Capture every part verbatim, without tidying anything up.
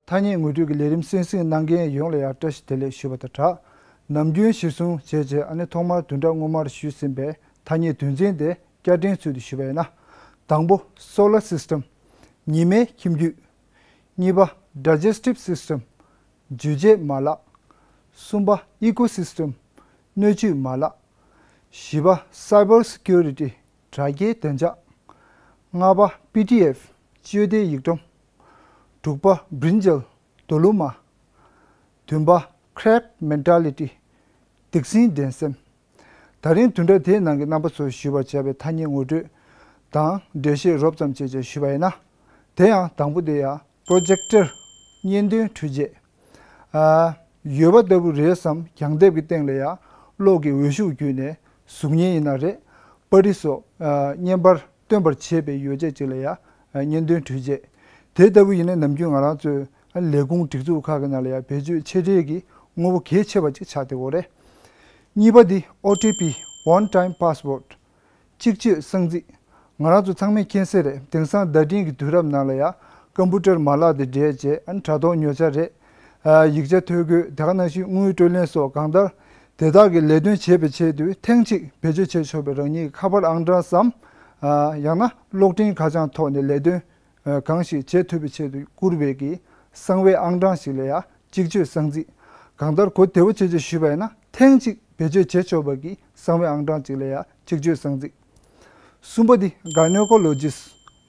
ཐ་སྙད་ངོ་སྤྲོད་ཀྱི་ལས་རིམ་གསན་གཟིགས་གནང་མཁན་ཡོངས་ལ་ཡང་བཀྲ་ཤིས་བདེ་ལེགས་ཞུ་བ་དང་སྦྲགས། ནམ་རྒྱུན་གཞིར་བཟུང་བྱས་རྗེས་ཨ་ནི་ཐོག་མར་བདུན་ཕྲག་སྔོན་མར་ཞུས་ཟིན་པའི་ཐ་སྙད་དོན་ཚན་དེ་བསྐྱར་དྲན་ཚུལ་དུ་ཞུ་བ་ཡིན་ན། དང་པོ། Solar System། ཉི་མའི་ཁྱིམ་རྒྱུད། གཉིས་པ། Digestive System། འཇུ་བྱེད་མ་ལག། གསུམ་པ། Ecosystem། སྣོད་བཅུད་མ་ལག། བཞི་པ། Cyber Security། དྲ་རྒྱའི་བདེ་འཇགས། ལྔ་པ། པི་ཌི་ཨེཕ། སྤྱོད་བདེའི་ཡིག་ཐོག། དྲུག་པ། Brinjal། རྡོ་ལུ་མ། བདུན་པ། Crab Mentality། སྡིག་སྲིན་འགྲན་སེམས། ད་རིང་བདུན་ཕྲག་དེའི་ནང་གི་རྣམ་པ་ཚོར་ཞུས་པར་བྱ་བའི་ཐ་སྙད་ངོ་སྤྲོད་དང་འགྲེལ་བཤད་རོབ་ཙམ་བྱས་རྗེས་ཞུས་པ་ཡིན་ན། དེ་ཡང་དང་པོ་དེ་ཡང་པྲོ་ཇེག་ཊར། བརྙན་སྟོན་འཕྲུལ་ཆས། ཨ། ཡོལ་བ་ལྟ་བུ་རེད་བསམ་གྱང་ལྡེབས་ཀྱི་སྟེང་ལ་ཡང་གློག་གི་འོད་ཤུགས་བརྒྱུད་ནས་གཟུགས་བརྙན་ཡིན་ན་རེད། པར་རིས་སོགས་ཨ་བརྙན་པར་སྟོན་པར་བྱེད་པའི་ཡོ་བྱད་ཅིག་ལ་ཡང་ཨ་བརྙན་སྟོན་འཕྲུལ་ཆས། དེ་ལྟ་བུ་ཡིན་ན་ནམ་རྒྱུན་ང་རང་ཚོའི་ཨ་ལས་ཁུངས་སྒྲིག་འཛུགས་ཁག་གི་ནང་ལ་ཡང་བེད་སྤྱོད་ཆེ་གྲས་ཀྱི་དངོས་པོ་གལ་ཆེ་བ་ཅིག་ཆགས་བསྡད་ཡོད་རེད། གཉིས་པ་འདི་ཨོ་ཊི་པི། One Time Password། གཅིག་སྤྱོད་གསང་ཚིག། ང་རང་ཚོ་ཚང་མས་མཁྱེན་གསལ་རེད། དེང་སང་བརྡ་འཕྲིན་གྱི་དུས་རབས་ནང་ལ་ཡང་ཀམ་པུ་ཊར་མ་ལག་དེ་འདྲས་བྱས་ཨ་ནི་དྲ་ཐོག་ཉོ་ཆ་རེད། ཨ། ཡིག་ཆ་ཐོ་འགོད། དེ་ག་ནང་བཞིན་དངུལ་སྤྲོད་ལེན་སོགས་གང་ལྟར་དེ་དག་གི་ལས་དོན་བྱེད་པའི་ཆེད་དུ་ཐེངས་གཅིག་བེད་སྤྱོད་བྱེད་ཆོག་པའི་རང་ཉིད་ཀྱི་ཁ་པར་ཨང་གྲངས་སམ། ཨ། ཡང་ན་གློག་འཕྲིན་ཁ་བྱང་ཐོག་ནས་ལས་དོན་གང་ཞིག་བྱེད་ཐུབ་པའི་ཆེད་དུ་བསྐུར་བའི་གི་གསང་བའི་ཨང་གྲངས་ཤིག་ལ་ཡང་གཅིག་སྤྱོད་གསང་ཚིག། གང་ལྟར་གོ་བདེ་བོ་བྱས་བྱས་ཞུས་པ་ཡིན་ན་ཐེངས་གཅིག་བེད་སྤྱོད་བྱེད་ཆོག་པ་གི་གསང་བའི་ཨང་གྲངས་གཅིག་ལ་ཡང་གཅིག་སྤྱོད་གསང་ཚིག། གསུམ་པ་འདི་Gynecologist།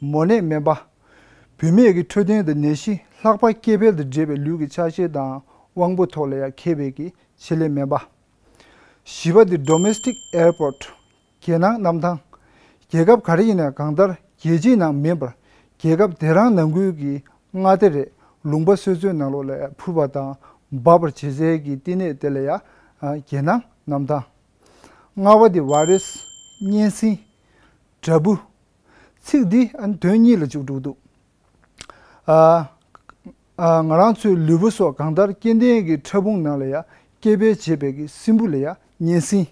མོ་ནད་སྨན་པ། བུད་མེད་ཀྱི་འཕྲོད་བསྟེན་དང་ནད་གཞི་ལྷག་པར་སྐྱེ་འཕེལ་དང་འབྲེལ་བའི་ལུས་ཀྱི་ཆ་ཤས་དང་དབང་པོ་ཐོག་ལ་ཡང་མཁས་པའི་གི་ཆེད་ལས་སྨན་པ། བཞི་པ་འདི་Domestic Airport། རྒྱལ་ནང་གནམ་ཐང་། རྒྱལ་ཁབ་ག་རེ་ཡིན་ན་གང་ལྟར་རྒྱལ་སྤྱིའི་ནང་མིན་པར་རྒྱལ་ཁབ་དེ་རང་ནང་ཁུལ་གྱི་མངའ་སྡེ་རེད། ལུང་པ་སོ་སོའི་ནང་ལོགས་ལ་འཕུར་བ་དང་འབབ་པར་བྱེད་སའི་གི་བསྟི་གནས་དེ་ལ་ཡང་རྒྱལ་ནང་གནམ་ཐང་། ལྔ་པ་དེ་Virus། གཉན་སྲིན། དྲ་འབུ། ཚིག་འདི་དོན་གཉིས་ལ་འཇུག་འགྲོ་གི་འདུག། ཨ། ཨ། ང་རང་ཚོའི་ལུས་པོ་སོགས་གང་ལྟར་སྐྱེ་ལྡན་གྱི་ཕྲ་ཕུང་ནང་ལ་ཡང་སྐྱེ་འཕེལ་བྱེད་པའི་གི་སྲིན་འབུ་ལ་ཡང་གཉན་སྲིན།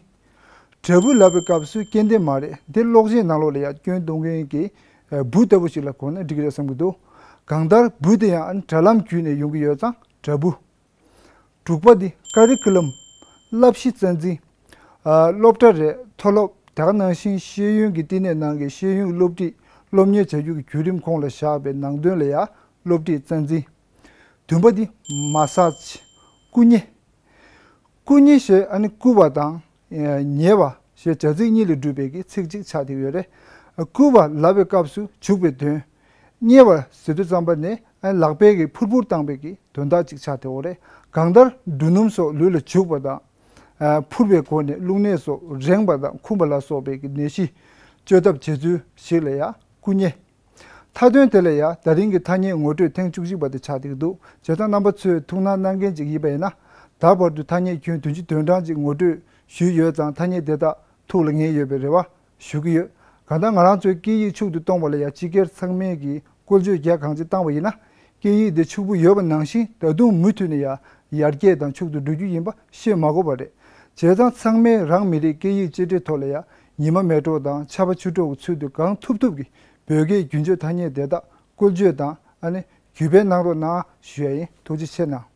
དྲ་འབུ་ལབ་པའི་སྐབས་སུ་སྐྱེ་ལྡན་མ་རེད། འདི་གློག་ཆས་ནང་ལོགས་ལ་ཡང་སྐྱོན་གཏོང་མཁན་གྱི་འབུ་ལྟ་བུ་ཞིག་ལ་གོ་ན་འགྲིག་གི་རེད་བསམ་གྱི་འདུག། གང་ལྟར་འབུ་དེ་ཡང་དྲ་ལམ་བརྒྱུད་ནས་ཡོང་གི་ཡོད་ཙང་དྲ་འབུ། དྲུག་པ་འདི་Curriculum། བསླབ་གཞི་རྩ་འཛིན། ཨ། སློབ་གྲྭ་རེད། མཐོ་སློབ། དེ་ག་ནང་བཞིན་ཤེས་ཡོན་གྱི་བསྟི་གནས་ནང་གི་ཤེས་ཡོན་སློབ་ཁྲིད། སློབ་གཉེར་བྱ་རྒྱུ་གི་བརྒྱུད་རིམ་ཁོངས་ལ་བཞག་པའི་ནང་དོན་ལ་ཡང་སློབ་ཁྲིད་རྩ་འཛིན། བདུན་པ་འདི་Massage། བསྐུ་མཉེ། བསྐུ་མཉེ་ཞེས་ཨ་ནི་བསྐུ་བ་དང་ཉེ་བ་ཞེས་བྱ་ཚིག་གཉིས་ལས་གྲུབ་པའི་གི་ཚིག་གཅིག་ཆགས་བསྡད་ཡོད་རེད། བསྐུ་བ་ལབ་པའི་སྐབས་སུ་འཇུག་པའི་དོན། མཉེ་བ་ཟེར་དུས་ཙམ་པ་ནས་ཨ་ནི་ལག་པའི་གི་ཕུར་ཕུར་བཏང་པའི་གི་དོན་དག་ཅིག་ཆགས་བསྡད་ཡོད་རེད། གང་ལྟར་འབྲུ་སྣུམ་སོགས་ལུས་ལ་བྱུག་པ་དང་། ཨ། ཕུར་བའི་སྒོ་ནས་རླུང་ནད་སོགས་རེངས་པ་དང་འཁུམས་པ་ལ་སོགས་པའི་གི་ནད་གཞི་བཅོས་ཐབས་བྱེད་ཚུལ་ཞིག་ལ་ཡང་བསྐུ་མཉེ། མཐའ་དོན་དེ་ལ་ཡང་ད་རིང་གི་ཐ་སྙད་ངོ་སྤྲོད་ཐེངས་བཅུ་གཅིག་པ་དེ་ཆགས་བསྡད་ཀྱི་འདུག། བྱས་ཙང་རྣམ་པ་ཚོས་ཐུགས་སྣང་གནང་མཁན་ཅིག་ཡིན་པ་ཡིན་ན། ད་བར་དུ་ཐ་སྙད་ཁྱོན་བདུན་ཅུ་དོན་གྲངས་ཅིག་ངོ་སྤྲོད་ཞུས་ཡོད་ཙང་ཐ་སྙད་དེ་དག་ཐུགས་ལ་ངེས་ཡོད་པའི་རེ་བ་ཞུ་གི་ཡོད། གང་ལྟར་ང་རང་ཚོའི་སྐད་ཡིག་ཕྱུག་ཏུ་གཏོང་བ་ལ་ཡང་སྤྱི་སྒེར་ཚང་མས་ཀྱི་བཀོལ་སྤྱོད་རྒྱ་གང་ཆེ་བཏང་བ་ཡིན་ན། སྐད་ཡིག་འདི་ཕྱུག་པོ་ཡོད་པ་ནང་བཞིན་ད་དུང་མུ་མཐུད་ནས་ཡང་ཡར་རྒྱས་དང་ཕྱུག་ཏུ་འགྲོ་རྒྱུ་ཡིན་པ་བཤད་མ་དགོས་པ་རེད། བྱས་ཙང་ཚང་མས་རང་མི་རིགས་སྐད་ཡིག་གཅེས་སྤྲས་ཐོག་ལ་ཡང་ཉི་མ་མེ་གྲོགས་དང་ཆར་པ་ཆུ་གྲོགས་ཀྱི་ཚུལ་དུ་གང་ཐུབ་ཐུབ་ཀྱིས་བོད་སྐད་རྒྱུན་སྤྱོད་ཐ་སྙད་དེ་དག་བཀོལ་སྤྱོད་དང་ཨ་ནི་གུས་པས་གནང་རོགས་གནང་ཞུ་ཡ་ཡིན། ཐུགས་རྗེ་ཆེ་གནང་།